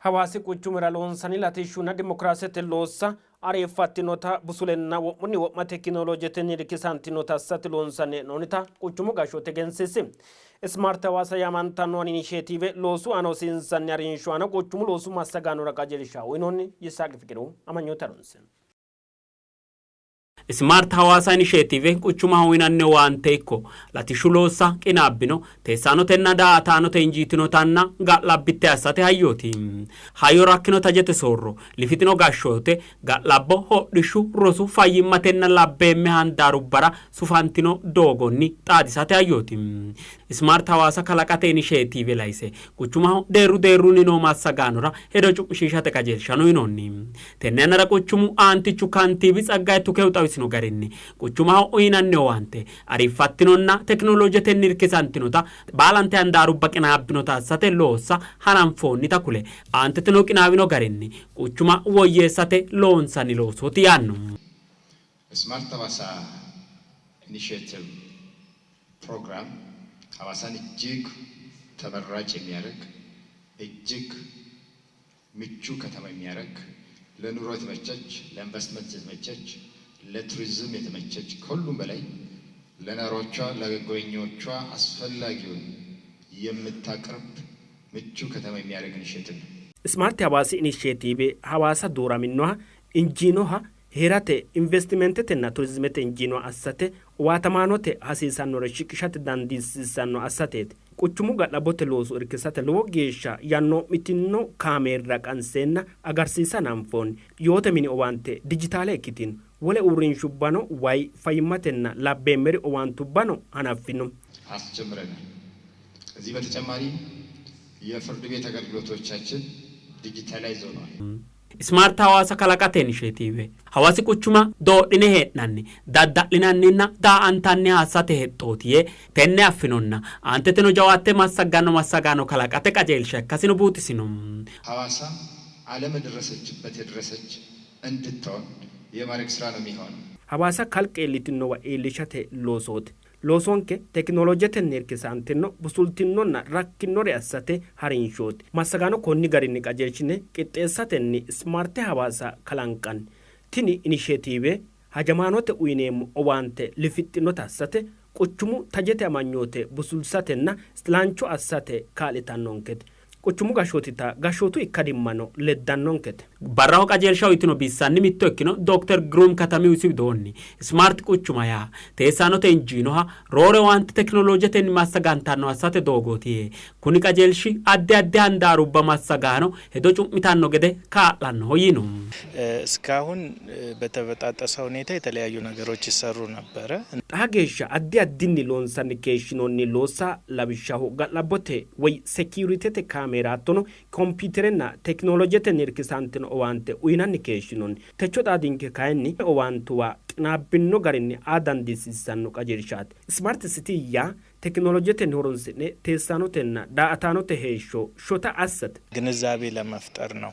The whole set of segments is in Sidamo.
Hawaasi quchumira loonsanni latishshunna dimokiraasete loossa ariiffattinota, busulenna wo'munni wo'ma tekinoloojetenni irkisantinota assate loonsanni hee'noonnita quchumu gashshooti egensiisi. Ismaart Hawaasa yaamantanno inisheetiive loosu aana hosiinsanni harinsho aana quchumu loosu massagaanora qajeelsha uyinoonni. Yisaaqi Fiqiru amanyoote harunse. Ismaart Hawaasa Inisheetiive quchumaho uyinanni owaante ikko latishshu loossa qinaabbino, teessaanotenna daa''ataanote injiitinotanna ga'labbitte assate hayyooti. Hayyo rakkino tajete soorro, lifixino gashshoote, ga'labbo, hodhishshu, rosu, fayyimmatenna labbeemme handaarubbara sufantino doogonni xaadisate hayyooti. Ismaart Hawaasa kalaqate inisheetiive laise quchumaho deerru deerrunni noo massagaanora hedo cu'mishiishate qajeelshano uyinoonni. Tenne yannara quchumu aantichu kantiibi Tsaggaye Tukehu xawisino garinni, quchumaho uyinanni owaante ariiffattinonna tekinoloojetenni irkisantinota baalante handaarubba qinaabbinota assate loossa hananfoonnita kule, aanteteno qinaawino garinni quchuma woyyeessate loonsanni loosooti yaanno. Smart Hawassa Initiative ፕሮግራም ሐዋሳን እጅግ ተመራጭ የሚያደርግ፣ እጅግ ምቹ ከተማ የሚያደርግ፣ ለኑሮ የተመቸች፣ ለኢንቨስትመንት የተመቸች፣ ለቱሪዝም የተመቸች፣ ከሁሉም በላይ ለነዋሪዎቿ ለጎብኚዎቿ አስፈላጊውን የምታቀርብ ምቹ ከተማ የሚያደርግ ኢኒሼቲቭ ነው። Smart Hawaasi Inisheetiive Hawaasa dooraminoha, injiinoha, hee'rate, investimentetenna turizimete injiinoha assate, owaatamaanote hasiisannore shiqishate dandiisiissanno assateeti. Quchumu ga'labbote looso irkisate lowo geeshsha yannoo'mitino kaameerra qanseenna agarsiisa hananfoonni. Yoote mini owaante dijitaale ikkitino. Wole uurrinshubbano way, fayyimmatenna labbeemmeri owaantubbano hanaffino. አስጀምረናል። ከዚህ በተጨማሪ የፍርድ ቤት አገልግሎቶቻችን ዲጂታላይዝ ሆነዋል። Ismaart Hawaasa kalaqate inisheetiive Hawaasi quchuma doodhine hee'nanni, dadda'linanninna daa''antanniha assate hexxooti yee, tenne affinonna aanteteno jawaatte massagganno massagaano kalaqate qajeelsha ikkasino buuxisino. ሐዋሳ ዓለም የደረሰችበት የደረሰች እንድትሆን የማድረግ ስራ ነው የሚሆነው። Hawaasa kalqe iillitinowa iillishate loosooti. Loosonke tekinoloojetenni irkisantino, busultinonna rakkinore assate harinshooti. Massagaano konni garinni qajeelshine qixxeessatenni Ismaarte Hawaasa kalanqanni. Tini inisheetiive hajamaanote uyineemmo owaante lifixxinota assate, quchumu tajete amanyoote busulsatenna isilancho assate kaa'litannonkete. Quchumu gashshootita gashshootu ikkadimmano leddannonkete. Barraho qajeelsha uytino bissanni mitto ikkino Dokter Girum Katamihu isi widoonni, Smart quchuma yaa teessaanote injiinoha, roore owaante tekinoloojetenni massagantanno assate doogooti yee, kuni qajeelshi addi addi handaarubba massagaano hedo cu'mitanno gede kaa'lannoho yiino. እስካሁን በተበጣጠሰ ሁኔታ የተለያዩ ነገሮች ይሰሩ ነበረ። Xaa geeshsha addi addinni loonsanni keeshshinoonni loossa lawishshaho ga'labbote woy sekiuritete kaameera hattono kompiiterenna tekinoloojetenni irkisantino owaante uyinanni keeshshinoonni. Techo xaadinke kayinni owaantuwa qinaabbino garinni aa dandiisiissanno qajeelshaati. Smart City yaa tekinoloojetenni horonsi'ne teessaanotenna daa''ataanote heeshsho shota assate. ግንዛቤ ለመፍጠር ነው።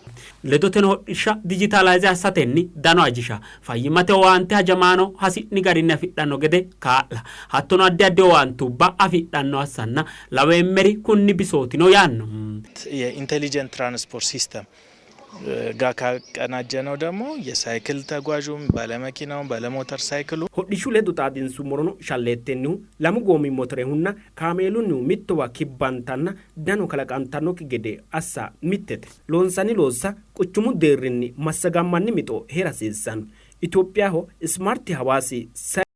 Ledoteno hodhishsha dijitaalayze assatenni dano ajisha, fayyimmate owaante hajamaano hasi'ni garinni afidhanno gede kaa'la, hattono addi addi owaantubba afidhanno assanna laweemmeri kunni bisootino yaanno. የኢንቴሊጀንት ትራንስፖርት ሲስተም ጋር ካቀናጀነው ደግሞ የሳይክል ተጓዡም ባለመኪናውም ባለሞተር ሳይክሉ Hodhishshu ledo xaadinsummorono shalleettennihu, lamu goommi motorehunna kaameelunnihu mittowa kibbantanna dano kalaqantannokki gede assa mittete. Loonsanni loossa quchumu deerrinni massagammanni mixo hee'ra hasiissanno. Itophiyaho Ismaarti Hawaasi sai.